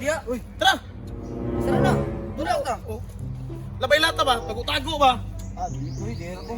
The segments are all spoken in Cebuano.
diya. Uy, tara. Sara na. Dulaw ta. Oh. Labay lata ba? Tago-tago ba? Ah, dili ko, di ako.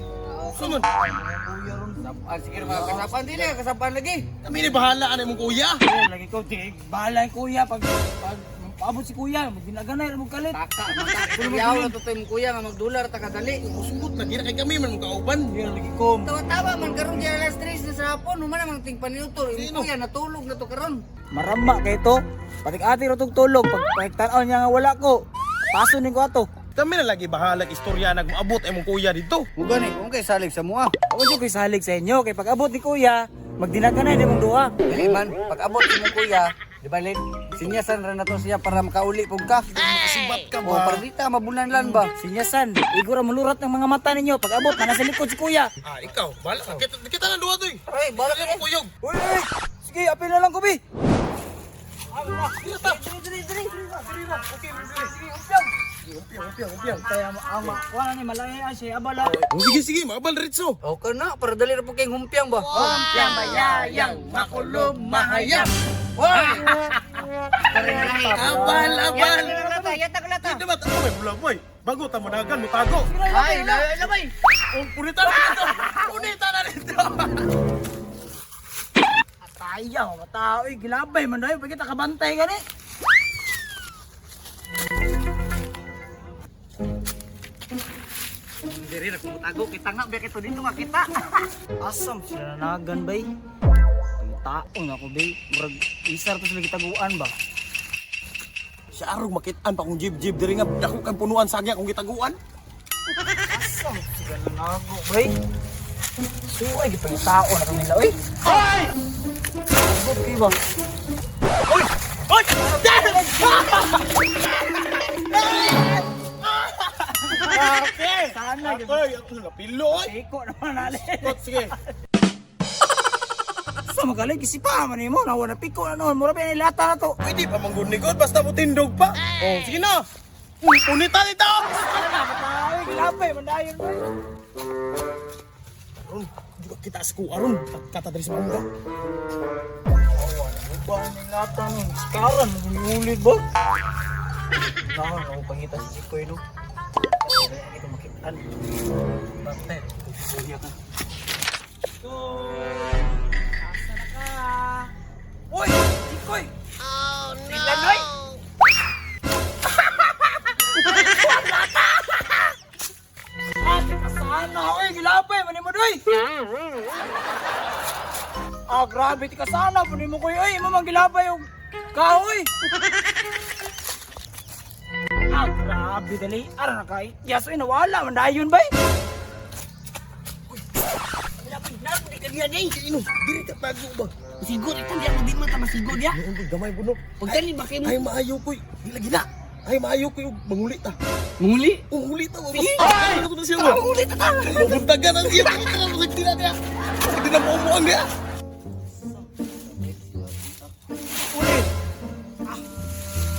Sumun. Kuya ron. Sapaan sige mga kasapaan dili, kasapaan lagi. Kami ni bahala ana imong kuya. Eh, lagi ko, di bahala yung kuya pag pag paabot si kuya, magdinaganay mo kalit. Taka, mata. Yaw na to imong kuya nga magdular ta kadali. Sugot lagi na kay kami man mong kauban. Kuya lagi ko. Tawa-tawa man karon kay alas 3 na sa hapon, human namang ting paniutor. Imong Sino? kuya natulog na to karon. Marama kay to. Patik ati ro tong tulog pag pagtan-aw niya nga wala ko. Paso ning ko ato. Kami na lagi bahala istorya nagmaabot imong kuya dito. Mo gani, kung kay salig sa mua. Ako jud ko'y salig sa inyo kay pag abot ni kuya, magdinaganay na mong duha. Dili man, pag abot imong kuya, di ba Lin? Sinyasan ra na to siya para makauli pug ka. Makasibat ka O ba? para di ta mabulanlan ba? Sinyasan, igor ang mulurat ng mga mata ninyo pag abot na nasa likod si kuya. Ah, ikaw, bahala ka. Kita, kita na duha to eh. Ay, bala Kaya mo kuyog. Uy, uy, sige, apil na lang ko bi. Dito. Diri, diri, diri. Okay, sige. Umpiang, umpiang, umpiang. Kaya ama, wala ni malaya siya abala. Oh, sige, sige, maabal ritso. Okay na, para dali ra po kayong humpiang ba? Umpiang mayayang, makulong mahayang. Wah! Abal, abal. Yata ka lata. Hindi ba? Ako may bulag boy. Bago ta managan, mutago. Ay, labay, labay. Oh, punita na dito. Punita na dito. Atayaw, matao, eh, gilabay man dayo, pagkita kabantay gani. Diri ra tago kita nga bakit to dito nga kita. Asam sila nanagan bay. Taon ako bay, murag isar to sila gitaguan ba. Siya arog makitaan pa kung jib-jib diri nga dako kang punuan sagya kung gitaguan. Asam sila nanago bay. Suay gid tao na kanila oy. Ay! Good kay ba? Oy! Oy! Okay. Sana gyud. Oy, ako na pilo oy. Iko naman ali. Kot, sige. Sa magaling gisipa man nimo nawa na piko na noon mura ba ni lata na to. Pwede pa manggunigod basta mo tindog pa. Oh, sige na. Punita dito. Ay, gilabay man dayon bay. Aron, di ka kita sa kuha aron. Kata diri sa mangga. Ba ni lata no, karan ulit ba? Naon ako pangita si Jikoy no. Kasi ito makitaan. Bantay, kuya ka. Koy! Asa na ka? Uy! Jikoy! Oh no! Silanoy! Ate ka sana! Uy, gilapay! Mani mo doy! Ah, grabe ti ka sana! Mani mo koy! Uy, imo man gilapay og kahoy! Ah, grabe dali. Ara na kay. Yaso nawala man dayon bay. Ino, diri ka tago ba? Sigod ito diya di man ta masigod ya. Noon boy, gamay po no. Pagdali ba kay mo? Ay maayo koy. Di lagi na. Ay maayo koy manguli ta. Muli. Unguli ta. Sige. Ay, ano na siya ba? Muli ta ta. Mabuntagan ang siya. Hindi na niya. Hindi na maumuang niya. Ulit. Ah,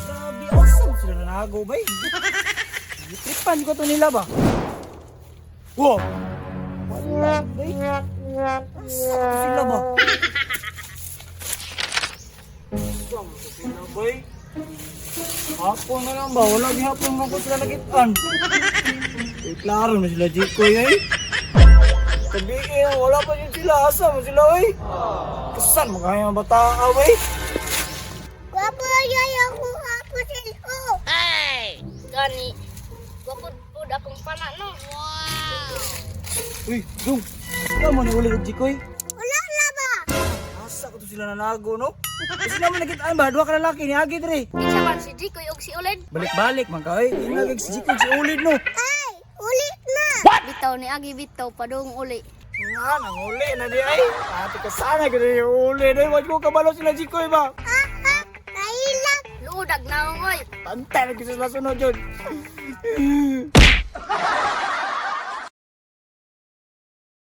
grabe awesome sila nanago bay. Tripan ko to nila ba? Wow. Wala bay. Asa to sila ba? Asa to sila bay? Hapon na lang ba? Wala gihapon man ko sila nakitaan. Eh, klaro na sila Jikoy eh. Sabihin, wala pa yun sila. Asa mo sila eh? Kasan mo kaya mga bata ah, eh? Gwapo yay ako ako silo. Ay! Gani. Gwapo pud akong pana no. Uy, Dong! Ikaw mo ni uli kag Jikoy. Wala na ba? Asa ko to sila nanago, no? Kasi naman nakitaan ba? Duha ka lalaki ni Agi dre. Kinsa man si Jikoy og si Ulid? Balik-balik man ka, oy. Inagig si Jikoy si Ulid, no? Ay, ulit na. Bitaw ni Agi bitaw padung uli. Nga, nanguli na di ay. Ate ka sana, ganun yung ulid. Ay, wag ko kabalo sila Jikoy ba? Ah, ah, kailap. Luodag naong oy. Pantay na kisas na sunod yun.